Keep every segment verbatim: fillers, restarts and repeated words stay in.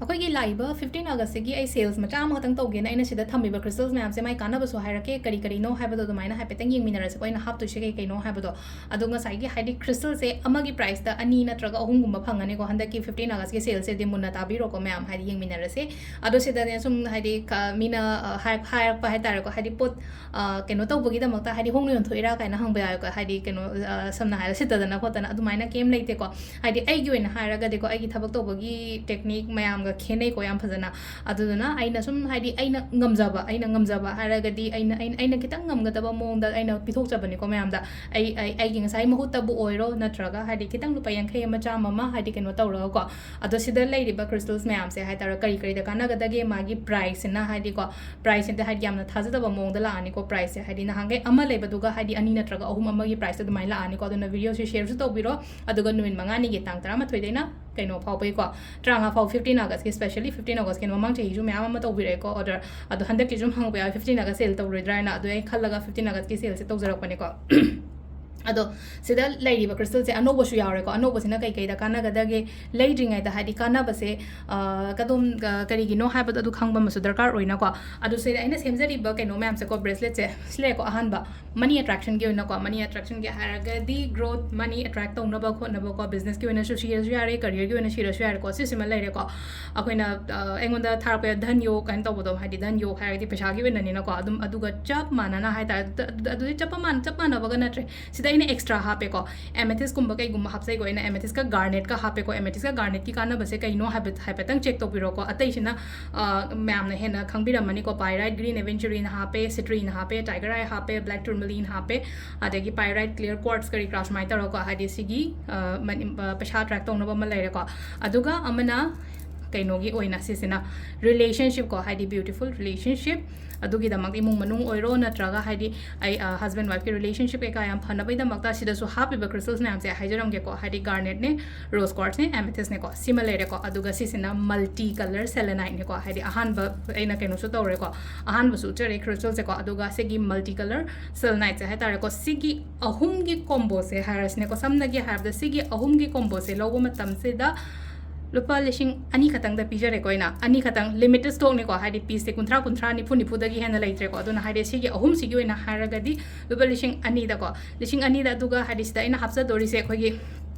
ꯑꯩꯈꯣꯏꯒꯤ ꯂꯥꯛꯏꯕ fifteen Augustꯁꯤꯒꯤ ꯑꯩ sales ꯃꯆꯥ ꯑꯃꯈꯛꯇꯪ ꯇꯧꯒꯦꯅ ꯑꯩꯅ ꯁꯤꯗ ꯊꯝꯃꯤꯕ crystals ꯃꯌꯥꯝꯁꯦ ꯃꯥꯏ ꯀꯥꯟꯅꯕꯁꯨ ꯍꯥꯏꯔꯛꯀꯦ, ꯀꯔꯤ ꯀꯔꯤꯅꯣ ꯍꯥꯏꯕꯗꯣ ꯑꯗꯨꯃꯥꯏꯅ ꯍꯥꯏꯐꯦꯠꯇꯪ ꯌꯦꯡꯃꯤꯟꯅꯔꯁꯦꯀꯣ, ꯑꯩꯅ ꯍꯥꯞꯇꯣꯏꯁꯦ ꯀꯩ ꯀꯩꯅꯣ ꯍꯥꯏꯕꯗꯣ꯫ ꯑꯗꯣ ꯉꯁꯥꯏꯒꯤ ꯍꯥꯏꯗꯤ crystalꯁꯦ ꯑꯃꯒꯤ priceꯇ ꯑꯅꯤ ꯅꯠꯇ꯭ꯔꯒ ꯑꯍꯨꯝꯒꯨꯝꯕ ꯐꯪꯒꯅꯤꯀꯣ ꯍꯟꯗꯛꯀꯤ fifteen Augustꯀꯤ salesꯁꯤꯗꯤ ꯃꯨꯟꯅ ꯇꯥꯕꯤꯔꯣꯀꯣ ꯃꯌꯥꯝ, ꯍꯥꯏꯗꯤ ꯌꯦꯡꯃꯤꯟꯅꯔꯁꯦ꯫ ꯑꯗꯣ ꯁꯤꯗꯅꯦ ꯁꯨꯝ ꯍꯥꯏꯗꯤ ꯀ-, ꯃꯤꯅ, ꯑ, ꯍꯥꯏ-, ꯍꯥꯏꯔꯛꯄ ꯍꯥꯏꯇꯥꯔꯦꯀꯣ, ꯍꯥꯏꯗꯤ ꯄꯣꯠ, ꯑ, ꯀꯩꯅꯣ ꯇꯧꯕꯒꯤꯗꯃꯛꯇ ꯍꯥꯏꯗꯤ ꯍꯣꯡꯅ ꯌꯣꯟꯊꯣꯛꯏꯔꯥ ꯀꯥꯏꯅ ꯍꯪꯕ ꯌꯥꯎꯋꯦꯀꯣ, ꯍꯥꯏꯗꯤ ꯀꯩꯅꯣ, ꯑ, ꯁꯝꯅ ꯍꯥꯏꯔꯕꯗ ꯁꯤꯠꯇꯗꯅ ꯈꯣꯠꯇꯅ ꯑꯗꯨꯃꯥꯏꯅ ꯀꯩꯝ ꯂꯩꯇꯦꯀꯣ꯫ ꯍꯥꯏꯗꯤ ꯑꯩꯒꯤ ꯑꯣꯏꯅ ꯍꯥꯏꯔꯒꯗꯤꯀꯣ, ꯑꯩꯒꯤ ꯊꯕꯛ ꯇꯧꯕꯒꯤ technique ꯃꯌꯥꯝꯒ ꯈꯦꯠꯅꯩꯀꯣ ꯌꯥꯝ ꯐꯖꯅ꯫ ꯑꯗꯨꯗꯨꯅ ꯑꯩꯅ ꯁꯨꯝ ꯍꯥꯏꯗꯤ ꯑꯩꯅ ꯉꯝꯖꯕ, ꯑꯩꯅ ꯉꯝꯖꯕ ꯍꯥꯏꯔꯒꯗꯤ ꯑꯩꯅ, ꯑꯩꯅ, ꯑꯩꯅ ꯈꯤꯇꯪ ꯉꯝꯒꯗꯕ ꯃꯑꯣꯡꯗ ꯑꯩꯅ ꯄꯤꯊꯣꯛꯆꯕꯅꯤꯀꯣ ꯃꯌꯥꯝꯗ꯫ ꯑꯩ, ꯑꯩ, ꯑꯩꯒꯤ ꯉꯁꯥꯏ ꯃꯍꯨꯠꯇꯕꯨ ꯑꯣꯏꯔꯣ ꯅꯠꯇ꯭ꯔꯒ ꯍꯥꯏꯗꯤ ꯈꯤꯇꯪ ꯂꯨꯄꯥ ꯌꯥꯡꯈꯩ ꯑꯃ ꯆꯥꯝꯃ ꯑꯃ ꯍꯥꯏꯗꯤ ꯀꯩꯅꯣ ꯇꯧꯔꯒꯀꯣ꯫ ꯑꯗꯣ ꯁꯤꯗ ꯂꯩꯔꯤꯕ crystals ꯃꯌꯥꯝꯁꯦ ꯍꯥꯏꯇꯥꯔꯦ ꯀꯔꯤ ꯀꯔꯤꯗ ꯀꯥꯟꯅꯒꯗꯒꯦ, ꯃꯥꯒꯤ priceꯁꯤꯅ ꯍꯥꯏꯗꯤꯀꯣ, priceꯁꯤꯗ ꯍꯥꯏꯗꯤ ꯌꯥꯝꯅ ꯊꯥꯖꯗꯕ ꯃꯑꯣꯡꯗ ꯂꯥꯛꯑꯅꯤꯀꯣ priceꯁꯦ, ꯍꯥꯏꯗꯤ ꯅꯍꯥꯟꯈꯩ ꯑꯃ ꯂꯩꯕꯗꯨꯒ ꯍꯥꯏꯗꯤ ꯑꯅꯤ ꯅꯠꯇ꯭ꯔꯒ ꯑꯍꯨꯝ ꯑꯃꯒꯤ priceꯇ ꯑꯗꯨꯃꯥꯏꯅ ꯂꯥꯛꯑꯅꯤꯀꯣ꯫ ꯑꯗꯨꯅ videoꯁꯦ shareꯁꯨ ꯇꯧꯕꯤꯔꯣ, ꯑꯗꯨꯒ ꯅꯨꯃꯤꯠ ꯃꯉꯥꯅꯤꯒꯤ ꯇꯥꯡ ꯇꯔꯥꯃꯥꯊꯣꯏꯗꯩꯅ ꯀꯩꯅꯣ ꯐꯥꯎꯕꯒꯤꯀꯣ, ꯇꯔꯥꯃꯉꯥ ꯐꯥꯎ, fifteen Augustꯀꯤ, specially fifteen Augustꯀꯤ ꯃꯃꯥꯡ ꯆꯍꯤꯁꯨ ꯃꯌꯥꯝ ꯑꯃ ꯇꯧꯕꯤꯔꯛꯑꯦꯀꯣ order꯫ ꯑꯗꯣ ꯍꯟꯗꯛꯀꯤꯁꯨ ꯁꯨꯝ ꯍꯪꯉꯛꯄ ꯌꯥꯎꯋꯦ, fifteen August sale ꯇꯧꯔꯣꯏꯗ꯭ꯔꯥ ꯍꯥꯏꯅ, ꯑꯗꯣ ꯑꯩ ꯈꯜꯂꯒ fifteen Augustꯀꯤ saleꯁꯦ ꯇꯧꯖꯔꯛꯄꯅꯤꯀꯣ꯫ ꯑꯗꯣ ꯁꯤꯗ ꯂꯩꯔꯤꯕ crystalꯁꯦ ꯑꯅꯧꯕꯁꯨ ꯌꯥꯎꯔꯦꯀꯣ꯫ ꯑꯅꯧꯕꯁꯤꯅ ꯀꯩꯀꯩꯗ ꯀꯥꯟꯅꯒꯗꯒꯦ? ꯂꯩꯗ꯭ꯔꯤꯉꯩꯗ ꯍꯥꯏꯗꯤ ꯀꯥꯟꯅꯕꯁꯦ, ꯑ, ꯀꯗꯣꯝ, ꯑ, ꯀꯔꯤꯒꯤꯅꯣ ꯍꯥꯏꯕꯗꯣ ꯑꯗꯨ ꯈꯪꯕ ꯑꯃꯁꯨ ꯗꯔꯀꯥꯔ ꯑꯣꯏꯅꯀꯣ꯫ ꯑꯗꯣ ꯁꯤꯗ ꯑꯩꯅ ꯁꯦꯝꯖꯔꯤꯕ ꯀꯩꯅꯣ ꯃꯌꯥꯝꯁꯦꯀꯣ, braceletꯁꯦ ꯁꯤ ꯂꯩꯔꯦꯀꯣ꯫ ꯑꯍꯥꯟꯕ money attractionꯒꯤ ꯑꯣꯏꯅꯀꯣ, money attractionꯒꯤ ꯍꯥꯏꯔꯒꯗꯤ growth, money attract ꯇꯧꯅꯕ ꯈꯣꯠꯅꯕꯀꯣ, businessꯀꯤ ꯑꯣꯏꯅꯁꯨ ꯁꯤꯔꯁꯨ ꯌꯥꯔꯦ, careerꯒꯤ ꯑꯣꯏꯅ ꯁꯤꯔꯁꯨ ꯌꯥꯔꯦꯀꯣ, ꯁꯤꯁꯤꯃ ꯂꯩꯔꯦꯀꯣ꯫ ꯑꯩꯈꯣꯏꯅ, ꯑ, ꯑꯩꯉꯣꯟꯗ ꯊꯥꯔꯛꯄ ꯙꯟ ꯌꯣꯒ ꯀꯥꯏꯅ ꯇꯧꯕꯗꯣ, ꯍꯥꯏꯗꯤ ꯙꯟ ꯌꯣꯒ ꯍꯥꯏꯔꯒꯗꯤ ꯄꯩꯁꯥꯒꯤ ꯑꯣꯏꯅꯅꯤꯅꯀꯣ, ꯑꯗꯨꯝ ꯑꯗꯨꯒ ꯆꯞ ꯃꯥꯟꯅꯅ ꯍꯥꯏꯇꯥꯔꯦ꯫ ꯑꯗꯨ, ꯑꯗꯨꯗꯤ ꯆꯞ ꯃꯥꯟ-, ꯆꯞ ꯃꯥꯟꯅꯕꯒ ꯅꯠꯇ꯭ꯔꯦ꯫ ꯁꯤꯗ ꯑꯩꯅ extra ꯍꯥꯞꯄꯦꯀꯣ, amethystꯀꯨꯝꯕ ꯀꯩꯒꯨꯝꯕ ꯍꯥꯞꯆꯩꯀꯣ꯫ ꯑꯩꯅ amethystꯀ garnetꯀ ꯍꯥꯞꯄꯦꯀꯣ꯫ Amethystꯀ garnetꯀꯤ ꯀꯥꯟꯅꯕꯁꯦ ꯀꯩꯅꯣ ꯍꯥꯏꯕ ꯍꯥꯏꯐꯦꯠꯇꯪ check ꯇꯧꯕꯤꯔꯣꯀꯣ꯫ ꯑꯇꯩꯁꯤꯅ, ꯑ, ꯃꯌꯥꯝꯅ ꯍꯦꯟꯅ ꯈꯪꯕꯤꯔꯝꯃꯅꯤꯀꯣ꯫ Pyrite, green aventurine ꯍꯥꯞꯄꯦ, citrine ꯍꯥꯞꯄꯦ, tiger eye ꯍꯥꯞꯄꯦ, black tourmaline ꯍꯥꯞꯄꯦ, ꯑꯗꯒꯤ pyrite, clear quartz ꯀꯔꯤ ꯀꯔꯥ ꯁꯨꯃꯥꯏꯅ ꯇꯧꯔꯒꯀꯣ꯫ ꯍꯥꯏꯗꯤ ꯁꯤꯒꯤ, ꯑ, ꯃꯅꯤ-, ꯑ, ꯄꯩꯁꯥ attract ꯇꯧꯅꯕ ꯑꯃ ꯂꯩꯔꯦꯀꯣ꯫ ꯑꯗꯨꯒ ꯑꯃꯅ ꯀꯩꯅꯣꯒꯤ ꯑꯣꯏꯅ ꯁꯤꯁꯤꯅ relationshipꯀꯣ, ꯍꯥꯏꯗꯤ beautiful relationship, ꯑꯗꯨꯒꯤꯗꯃꯛ ꯏꯃꯨꯡ ꯃꯅꯨꯡ ꯑꯣꯏꯔꯣ ꯅꯠꯇ꯭ꯔꯒ ꯍꯥꯏꯗꯤ ꯑꯩ, ꯑ, husband wifeꯀꯤ relationship ꯀꯩꯀꯥ ꯌꯥꯝ ꯐꯅꯕꯒꯤꯗꯃꯛꯇ ꯁꯤꯗꯁꯨ ꯍꯥꯞꯄꯤꯕ crystals ꯃꯌꯥꯝꯁꯦ ꯍꯥꯏꯖꯔꯝꯒꯦꯀꯣ, ꯍꯥꯏꯗꯤ garnetꯅꯦ, rose quartzꯅꯦ, amethystꯅꯦꯀꯣ, ꯁꯤꯃ ꯂꯩꯔꯦꯀꯣ꯫ ꯑꯗꯨꯒ ꯁꯤꯁꯤꯅ multi color seleniteꯅꯦꯀꯣ, ꯍꯥꯏꯗꯤ ꯑꯍꯥꯟꯕ ꯑꯩꯅ ꯀꯩꯅꯣꯁꯨ ꯇꯧꯔꯦꯀꯣ, ꯑꯍꯥꯟꯕꯁꯨ ꯎꯠꯆꯔꯦ crystalꯁꯦꯀꯣ꯫ ꯑꯗꯨꯒ ꯁꯤꯒꯤ multi color seleniteꯁꯦ ꯍꯥꯏꯇꯥꯔꯦꯀꯣ, ꯁꯤꯒꯤ ꯑꯍꯨꯝꯒꯤ comboꯁꯦ ꯍꯥꯏꯔꯁꯤꯅꯦꯀꯣ, ꯁꯝꯅꯒꯤ ꯍꯥꯏꯔꯕꯗ ꯁꯤꯒꯤ ꯑꯍꯨꯝꯒꯤ comboꯁꯦ ꯂꯧꯕ ꯃꯇꯝꯁꯤꯗ ꯂꯨꯄꯥ ꯂꯤꯁꯤꯡ ꯑꯅꯤ ꯈꯛꯇꯪꯗ ꯄꯤꯖꯔꯦꯀꯣ ꯑꯩꯅ꯫ ꯑꯅꯤ ꯈꯛꯇꯪ, ꯂꯤꯃꯤꯇꯦꯠ ꯁ꯭ꯇꯣꯛꯅꯤꯀꯣ, ꯍꯥꯏꯗꯤ ꯄꯤꯁꯁꯦ ꯀꯨꯟꯊ꯭ꯔꯥ, ꯀꯨꯟꯊ꯭ꯔꯥ, ꯅꯤꯐꯨ, ꯅꯤꯐꯨꯗꯒꯤ ꯍꯦꯟꯅ ꯂꯩꯇ꯭ꯔꯦꯀꯣ꯫ ꯑꯗꯨꯅ ꯍꯥꯏꯗꯤ ꯁꯤꯒꯤ ꯑꯍꯨꯝꯁꯤꯒꯤ ꯑꯣꯏꯅ ꯍꯥꯏꯔꯒꯗꯤ ꯂꯨꯄꯥ ꯂꯤꯁꯤꯡ ꯑꯅꯤꯗꯀꯣ, ꯂꯤꯁꯤꯡ ꯑꯅꯤꯗ꯫ ꯑꯗꯨꯒ ꯍꯥꯏꯗꯤ ꯁꯤꯗ ꯑꯩꯅ ꯍꯥꯞꯆꯗꯣꯔꯤꯁꯦ ꯑꯩꯈꯣꯏꯒꯤ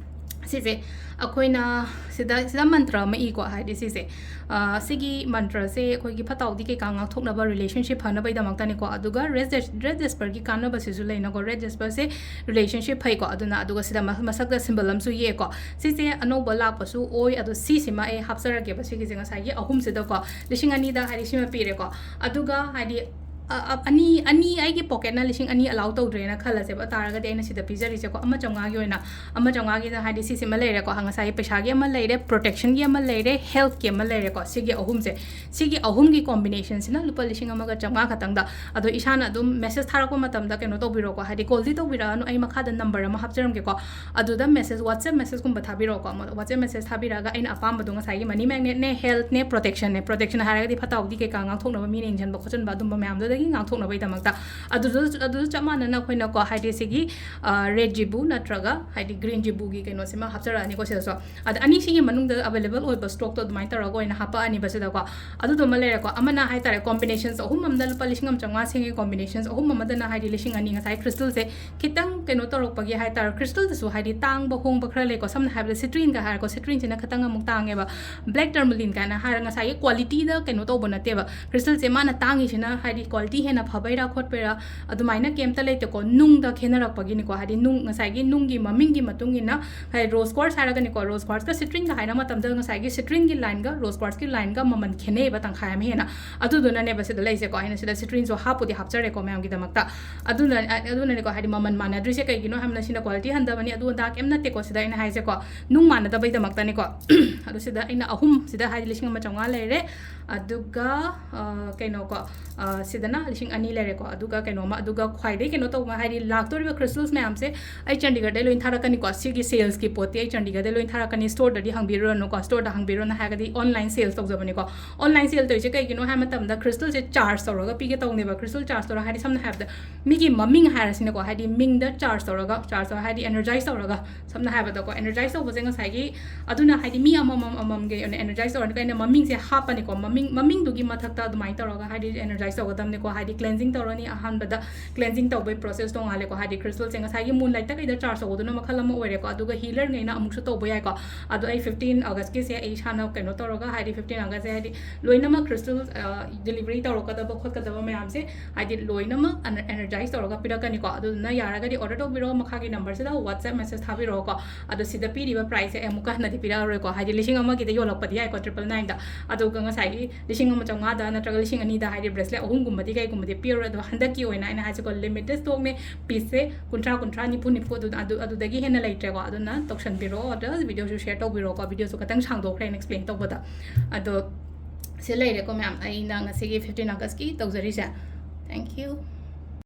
ꯁꯤꯁꯦ, ꯑꯩꯈꯣꯏꯅ ꯁꯤꯗ, ꯁꯤꯗ ꯃꯟꯇ꯭ꯔ ꯑꯃ ꯏꯀꯣ, ꯍꯥꯏꯗꯤ ꯁꯤꯁꯦ, ꯑ, ꯁꯤꯒꯤ ꯃꯟꯇ꯭ꯔꯁꯦ ꯑꯩꯈꯣꯏꯒꯤ ꯐꯠꯇ ꯍꯥꯎꯗꯤ ꯀꯩꯀꯥ ꯉꯥꯛꯊꯣꯛꯅꯕ, ꯔꯤꯂꯦꯁꯟꯁꯤꯞ ꯐꯅꯕꯒꯤꯗꯃꯛꯇꯅꯤꯀꯣ꯫ ꯑꯗꯨꯒ ꯔꯦꯗ ꯖꯦꯁ-, ꯔꯦꯗ ꯖꯦꯁꯄꯔꯒꯤ ꯀꯥꯟꯅꯕꯁꯤꯁꯨ ꯂꯩꯅꯀꯣ꯫ ꯔꯦꯗ ꯖꯦꯁꯄꯔꯁꯦ ꯔꯤꯂꯦꯁꯟꯁꯤꯞ ꯐꯩꯀꯣ꯫ ꯑꯗꯨꯅ, ꯑꯗꯨꯒ ꯁꯤꯗ ꯃ-, ꯃꯁꯛꯇ ꯁꯤꯝꯕꯜ ꯑꯃꯁꯨ ꯌꯦꯛꯑꯦꯀꯣ꯫ ꯁꯤꯁꯦ ꯑꯅꯧꯕ ꯂꯥꯛꯄꯁꯨ ꯑꯣꯏ, ꯑꯗꯣ ꯁꯤꯁꯤꯃ ꯑꯩ ꯍꯥꯞꯆꯔꯒꯦꯕ꯫ ꯁꯤꯒꯤꯁꯦ ꯉꯁꯥꯏꯒꯤ ꯑꯍꯨꯝꯁꯤꯗꯀꯣ, ꯂꯤꯁꯤꯡ ꯑꯅꯤꯗ ꯍꯥꯏꯗꯤ ꯁꯤꯃ ꯄꯤꯔꯦꯀꯣ꯫ ꯑꯗꯨꯒ ꯍꯥꯏꯗꯤ, ꯑ, ꯑ, ꯑꯅꯤ, ꯑꯅꯤ ꯑꯩꯒꯤ ꯄꯣꯀꯦꯠꯅ ꯂꯤꯁꯤꯡ ꯑꯅꯤ ꯑꯂꯥꯎ ꯇꯧꯗ꯭ꯔꯦꯅ ꯈꯜꯂꯁꯦꯕ, ꯇꯥꯔꯒꯗꯤ ꯑꯩꯅ ꯁꯤꯗ ꯄꯤꯖꯔꯤꯁꯦꯀꯣ, ꯑꯃ ꯆꯥꯝꯃꯉꯥꯒꯤ ꯑꯣꯏꯅ, ꯑꯃ ꯆꯥꯝꯃꯉꯥꯒꯤꯗ ꯍꯥꯏꯗꯤ ꯁꯤꯁꯤꯃ ꯂꯩꯔꯦꯀꯣ, ꯉꯁꯥꯏꯒꯤ ꯄꯩꯁꯥꯒꯤ ꯑꯃ ꯂꯩꯔꯦ, ꯄ꯭ꯔꯣꯇꯦꯛꯁꯟꯒꯤ ꯑꯃ ꯂꯩꯔꯦ, ꯍꯦꯜꯠꯀꯤ ꯑꯃ ꯂꯩꯔꯦꯀꯣ꯫ ꯁꯤꯒꯤ ꯑꯍꯨꯝꯁꯦ, ꯁꯤꯒꯤ ꯑꯍꯨꯝꯒꯤ ꯀꯣꯝꯕꯤꯅꯦꯁꯟꯁꯤꯅ ꯂꯨꯄꯥ ꯂꯤꯁꯤꯡ ꯑꯃꯒ ꯆꯥꯝꯃꯉꯥ ꯈꯛꯇꯪꯗ꯫ ꯑꯗꯣ ꯏꯁꯥꯅ ꯑꯗꯨꯝ ꯃꯦꯁꯦꯖ ꯊꯥꯔꯛꯄ ꯃꯇꯝꯗ ꯀꯩꯅꯣ ꯇꯧꯕꯤꯔꯣꯀꯣ, ꯍꯥꯏꯗꯤ ꯀꯣꯜꯗꯤ ꯇꯧꯕꯤꯔꯛꯑꯅꯨ, ꯑꯩ ꯃꯈꯥꯗ ꯅꯝꯕꯔ ꯑꯃ ꯍꯥꯞꯆꯔꯝꯒꯦꯀꯣ꯫ ꯑꯗꯨꯗ ꯃꯦꯁꯦꯖ, WhatsApp ꯃꯦꯁꯦꯖꯀꯨꯝꯕ ꯊꯥꯕꯤꯔꯛꯑꯣꯀꯣ꯫ ꯃ-, WhatsApp ꯃꯦꯁꯦꯖ ꯊꯥꯕꯤꯔꯛꯑꯒ ꯑꯩꯅ ꯑꯄꯥꯝꯕꯗꯣ ꯉꯁꯥꯏꯒꯤ ꯃꯅꯤ ꯃꯦꯒꯅꯦꯠꯅꯦ, ꯍꯦꯜꯠꯅꯦ, ꯄ꯭ꯔꯣꯇꯦꯛꯁꯟꯅꯦ꯫ ꯄ꯭ꯔꯣꯇꯦꯛꯁꯟ ꯍꯥꯏꯔꯒꯗꯤ ꯐꯠꯇ ꯍꯥꯎꯗꯤ ꯀꯩꯀꯥ ꯉꯥꯛꯊꯣꯛꯅꯕ, ꯃꯤꯅ ꯌꯦꯡꯁꯤꯟꯕ ꯈꯣꯠꯆꯟꯕ ꯑꯗꯨꯝꯕ ꯃꯌꯥꯝꯗꯨꯗꯒꯤ ꯉꯥꯛꯊꯣꯛꯅꯕꯒꯤꯗꯃꯛꯇ꯫ ꯑꯗꯨꯁꯨ, ꯑꯗꯨꯁꯨ ꯆꯞ ꯃꯥꯟꯅꯅ ꯑꯩꯈꯣꯏꯅꯀꯣ, ꯍꯥꯏꯗꯤ ꯁꯤꯒꯤ, ꯑ, ꯔꯦꯗ ꯖꯤꯕꯨ ꯅꯠꯇ꯭ꯔꯒ ꯍꯥꯏꯗꯤ ꯒ꯭ꯔꯤꯟ ꯖꯤꯕꯨꯒꯤ ꯀꯩꯅꯣꯁꯤꯃ ꯍꯥꯞꯆꯔꯛꯑꯅꯤꯀꯣ ꯁꯤꯗꯁꯨ꯫ ꯑꯗ ꯑꯅꯤꯁꯤꯒꯤ ꯃꯅꯨꯡꯗ ꯑꯦꯕꯥꯏꯂꯦꯕꯜ ꯑꯣꯏꯕ ꯁ꯭ꯇꯣꯛꯇꯣ ꯑꯗꯨꯃꯥꯏꯅ ꯇꯧꯔꯒ ꯑꯣꯏꯅ ꯍꯥꯄꯛꯑꯅꯤꯕ ꯁꯤꯗꯀꯣ꯫ ꯑꯗꯨꯗꯨꯃ ꯂꯩꯔꯦꯀꯣ꯫ ꯑꯃꯅ ꯍꯥꯏꯇꯥꯔꯦ, ꯀꯣꯝꯕꯤꯅꯦꯁꯟꯁ ꯑꯍꯨꯝ ꯑꯃꯗ ꯂꯨꯄꯥ ꯂꯤꯁꯤꯡ ꯑꯃ ꯆꯥꯝꯃꯉꯥ ꯁꯦꯡꯉꯦ, ꯀꯣꯝꯕꯤꯅꯦꯁꯟꯁ ꯑꯍꯨꯝ ꯑꯃꯗꯅ ꯍꯥꯏꯗꯤ ꯂꯤꯁꯤꯡ ꯑꯅꯤ, ꯉꯁꯥꯏ ꯀ꯭ꯔꯤꯁꯇꯜꯁꯦ ꯈꯤꯇꯪ ꯀꯩꯅꯣ ꯇꯧꯔꯛꯄꯒꯤ ꯍꯥꯏꯇꯥꯔꯦ, ꯀ꯭ꯔꯤꯁꯇꯜꯗꯁꯨ ꯍꯥꯏꯗꯤ ꯇꯥꯡꯕ ꯍꯣꯡꯕ ꯈꯔ ꯂꯩꯀꯣ꯫ ꯁꯝꯅ ꯍꯥꯏꯔꯕꯗ ꯁꯤꯇ꯭ꯔꯤꯟꯒ ꯍꯥꯏꯔꯦꯀꯣ, ꯁꯤꯇ꯭ꯔꯤꯟꯁꯤꯅ ꯈꯤꯇꯪ ꯑꯃꯨꯛ ꯇꯥꯡꯉꯦꯕ꯫ ꯕ꯭ꯂꯦꯛ ꯇꯔꯃꯂꯤꯟ ꯀꯥꯏꯅ ꯍꯥꯏꯔꯒ ꯉꯁꯥꯏꯒꯤ ꯀ꯭ꯋꯥꯂꯤꯇꯤꯗ ꯀꯩꯅꯣ ꯇꯧꯕ ꯅꯠꯇꯦꯕ꯫ ꯀ꯭ꯔꯤꯁꯇꯜꯁꯦ ꯃꯥꯅ ꯇꯥꯡꯉꯤꯁꯤꯅ ꯍꯥꯏꯗꯤ ꯀ꯭ꯋꯥꯂꯤꯇꯤ ꯍꯦꯟꯅ ꯐꯕꯩꯔꯥ ꯈꯣꯠꯄꯩꯔꯥ ꯑꯗꯨꯃꯥꯏꯅ ꯀꯩꯝꯇ ꯂꯩꯇꯦꯀꯣ꯫ ꯅꯨꯡꯗ ꯈꯦꯠꯅꯔꯛꯄꯒꯤꯅꯤꯀꯣ꯫ ꯍꯥꯏꯗꯤ ꯅꯨꯡ, ꯉꯁꯥꯏꯒꯤ ꯅꯨꯡꯒꯤ ꯃꯃꯤꯡꯒꯤ ꯃꯇꯨꯡ ꯏꯟꯅ, ꯍꯥꯏꯗꯤ ꯔꯣꯁ ꯀ꯭ꯋꯥꯔꯠꯁ ꯍꯥꯏꯔꯒꯅꯤꯀꯣ, ꯔꯣꯁ ꯀ꯭ꯋꯥꯔꯠꯁꯀ ꯁꯤꯇ꯭ꯔꯤꯟꯒ ꯍꯥꯏꯅ ꯃꯇꯝꯗ ꯉꯁꯥꯏꯒꯤ ꯁꯤꯇ꯭ꯔꯤꯟꯒꯤ ꯂꯥꯏꯟꯒ ꯔꯣꯁ ꯀ꯭ꯋꯥꯔꯠꯁꯀꯤ ꯂꯥꯏꯟꯒ ꯃꯃꯜ ꯈꯦꯠꯅꯩꯌꯦꯕ ꯇꯪꯈꯥꯏ ꯑꯃ ꯍꯦꯟꯅ꯫ ꯑꯗꯨꯗꯨꯅꯅꯦꯕ ꯁꯤꯗ ꯂꯩꯁꯦꯀꯣ꯫ ꯑꯩꯅ ꯁꯤꯗ ꯁꯤꯇ꯭ꯔꯤꯟꯁꯨ ꯍꯥꯞꯄꯨꯗꯤ ꯍꯥꯞꯆꯔꯦꯀꯣ ꯃꯌꯥꯝꯒꯤꯗꯃꯛꯇ꯫ ꯑꯗꯨꯅ, ꯑꯗꯨꯅꯅꯦꯀꯣ, ꯍꯥꯏꯗꯤ ꯃꯃꯜ ꯃꯥꯟꯅꯗ꯭ꯔꯤꯁꯦ ꯀꯩꯒꯤꯅꯣ ꯍꯥꯏꯕꯅ ꯁꯤꯅ ꯀ꯭ꯋꯥꯂꯤꯇꯤ ꯍꯟꯊꯕꯅꯤ, ꯑꯗꯨ ꯑꯗꯥ ꯀꯩꯝ ꯅꯠꯇꯦꯀꯣ ꯁꯤꯗ ꯑꯩꯅ ꯍꯥꯏꯁꯦꯀꯣ꯫ ꯅꯨꯡ ꯃꯥꯟꯅꯗꯕꯩꯗꯃꯛꯇꯅꯤꯀꯣ꯫ ꯑꯗꯣ ꯁꯤꯗ ꯑꯩꯅ ꯑꯍꯨꯝ ꯁꯤꯗ ꯍꯥꯏꯗꯤ ꯂꯤꯁꯤꯡ ꯑꯃ ꯆꯥꯝꯃꯉꯥ ꯂꯩꯔꯦ꯫ ꯑꯗꯨꯒ, ꯑ, ꯀꯩꯅꯣꯀꯣ, ꯑ, ꯁꯤꯗꯅ ꯂꯤꯁꯤꯡ ꯑꯅꯤ ꯂꯩꯔꯦꯀꯣ꯫ ꯑꯗꯨꯒ ꯀꯩꯅꯣꯝꯃ, ꯑꯗꯨꯒ ꯈ꯭ꯋꯥꯏꯗꯒꯤ ꯀꯩꯅꯣ ꯇꯧꯕ ꯍꯥꯏꯗꯤ ꯂꯥꯛꯇꯣꯔꯤꯕ crystals ꯃꯌꯥꯝꯁꯦ ꯑꯩ ꯆꯥꯟꯗꯤꯒꯔꯗꯩ ꯂꯣꯏꯅ ꯊꯥꯔꯛꯀꯅꯤꯀꯣ꯫ ꯁꯤꯒꯤ salesꯀꯤ ꯄꯣꯠꯇꯤ ꯑꯩ ꯆꯥꯟꯗꯤꯒꯔꯗꯩ ꯂꯣꯏꯅ ꯊꯥꯔꯛꯀꯅꯤ, storeꯗꯗꯤ ꯍꯪꯕꯤꯔꯨꯔꯅꯨꯀꯣ, storeꯗ ꯍꯪꯕꯤꯔꯨꯔꯅꯨ ꯍꯥꯏꯔꯒꯗꯤ online sales ꯇꯧꯖꯕꯅꯤꯀꯣ꯫ Online sale ꯇꯧꯔꯤꯁꯦ ꯀꯩꯒꯤꯅꯣ ꯍꯥꯏꯕ ꯃꯇꯝꯗ crystalꯁꯦ charge ꯇꯧꯔꯒ ꯄꯤꯒꯦ ꯇꯧꯅꯦꯕ꯫ Crystal charge ꯇꯧꯔꯒ ꯍꯥꯏꯗꯤ ꯁꯝꯅ ꯍꯥꯏꯔꯕꯗ ꯃꯤꯒꯤ ꯃꯃꯤꯡ ꯍꯥꯏꯔꯁꯤꯅꯦꯀꯣ, ꯍꯥꯏꯗꯤ ꯃꯤꯡꯗ charge ꯇꯧꯔꯒ, charge ꯇꯧꯔꯒ ꯍꯥꯏꯗꯤ energize ꯇꯧꯔꯒ, ꯁꯝꯅ ꯍꯥꯏꯔꯕꯗꯀꯣ, energize ꯇꯧꯕꯁꯦ ꯉꯁꯥꯏꯒꯤ ꯑꯗꯨꯅ ꯍꯥꯏꯗꯤ ꯃꯤ ꯑꯃꯃꯝ ꯑꯃꯃꯝꯒꯤ ꯑꯣꯏꯅ energize ꯇꯧꯔꯅꯤ꯫ ꯑꯩꯅ ꯃꯃꯤꯡꯁꯦ ꯍꯥꯞꯄꯅꯤꯀꯣ, ꯃꯃꯤꯡ, ꯃꯃꯤꯡꯗꯨꯒꯤ ꯃꯊꯛꯇ ꯑꯗꯨꯃꯥꯏꯅ ꯇꯧꯔꯒ ꯍꯥꯏꯗꯤ energize ꯇꯧꯒꯗꯕꯅꯤꯀꯣ꯫ ꯍꯥꯏꯗꯤ cleansing ꯇꯧꯔꯅꯤ, ꯑꯍꯥꯟꯕꯗ cleansing ꯇꯧꯕꯒꯤ process ꯇꯣꯉꯥꯜꯂꯦꯀꯣ꯫ ꯍꯥꯏꯗꯤ crystalꯁꯦ ꯉꯁꯥꯏꯒꯤ moonlightꯇ ꯀꯩꯗ charge ꯇꯧꯕꯗꯨꯅ ꯃꯈꯜ ꯑꯃ ꯑꯣꯏꯔꯦꯀꯣ, ꯑꯗꯨꯒ healerꯉꯩꯅ ꯑꯃꯨꯛꯁꯨ ꯇꯧꯕ ꯌꯥꯏꯀꯣ꯫ ꯑꯗꯣ ꯑꯩ fifteen Augustꯀꯤꯁꯦ ꯑꯩ ꯏꯁꯥꯅ ꯀꯩꯅꯣ ꯇꯧꯔꯒ, ꯍꯥꯏꯗꯤ fifteen Augustꯁꯦ ꯍꯥꯏꯗꯤ ꯂꯣꯏꯅꯃꯛ crystal delivery ꯇꯧꯔꯛꯀꯗꯕ ꯈꯣꯠꯀꯗꯕ ꯃꯌꯥꯝꯁꯦ ꯍꯥꯏꯗꯤ ꯂꯣꯏꯅꯃꯛ energize ꯇꯧꯔꯒ ꯄꯤꯔꯛꯀꯅꯤꯀꯣ꯫ ꯑꯗꯨꯗꯨꯅ ꯌꯥꯔꯒꯗꯤ order ꯇꯧꯕꯤꯔꯣ, ꯃꯈꯥꯒꯤ numberꯁꯤꯗ WhatsApp message ꯊꯥꯕꯤꯔꯛꯑꯣꯀꯣ꯫ ꯑꯗꯣ ꯁꯤꯗ ꯄꯤꯔꯤꯕ priceꯁꯦ ꯑꯩ ꯑꯃꯨꯛꯀ ꯍꯟꯅꯗꯤ ꯄꯤꯔꯛꯑꯔꯣꯏꯀꯣ, ꯍꯥꯏꯗꯤ ꯂꯤꯁꯤꯡ ꯑꯃꯒꯤꯗ ꯌꯣꯜꯂꯛꯄꯗꯤ ꯌꯥꯏꯀꯣ triple nineꯗ, ꯑꯗꯨꯒ ꯉꯁꯥꯏꯒꯤ ꯂꯤꯁꯤꯡ ꯑꯃ ꯆꯥꯝꯃꯉꯥꯗ ꯅꯠꯇ꯭ꯔꯒ ꯂꯤꯁꯤꯡ ꯑꯅꯤꯗ ꯍꯥꯏꯗꯤ bracelet ꯑꯍꯨꯝꯒꯨꯝꯕꯗꯤ ꯀꯩꯒꯨꯝꯕꯗꯤ ꯄꯤꯔꯔꯣꯏ꯫ ꯑꯗꯣ ꯍꯟꯗꯛꯀꯤ ꯑꯣꯏꯅ ꯑꯩꯅ ꯍꯥꯏꯁꯦꯀꯣ, limited stockꯅꯦ, pieceꯁꯦ ꯀꯨꯟꯊ꯭ꯔꯥ, ꯀꯨꯟꯊ꯭ꯔꯥ, ꯅꯤꯐꯨ, ꯅꯤꯐꯨ ꯑꯗꯨ, ꯑꯗꯨ, ꯑꯗꯨꯗꯒꯤ ꯍꯦꯟꯅ ꯂꯩꯇ꯭ꯔꯦꯀꯣ꯫ ꯑꯗꯨꯅ ꯇꯧꯁꯟꯕꯤꯔꯣ order, videoꯁꯨ share ꯇꯧꯕꯤꯔꯣꯀꯣ꯫ Videoꯁꯨ ꯈꯇꯪ ꯁꯥꯡꯗꯣꯛꯈ꯭ꯔꯦ ꯑꯩꯅ explain ꯇꯧꯕꯗ꯫ ꯑꯗꯣ ꯁꯤ ꯂꯩꯔꯦꯀꯣ ꯃꯌꯥꯝ, ꯑꯩꯅ ꯉꯁꯤꯒꯤ fifteen Augustꯀꯤ ꯇꯧꯖꯔꯤꯁꯦ꯫ Thank you꯫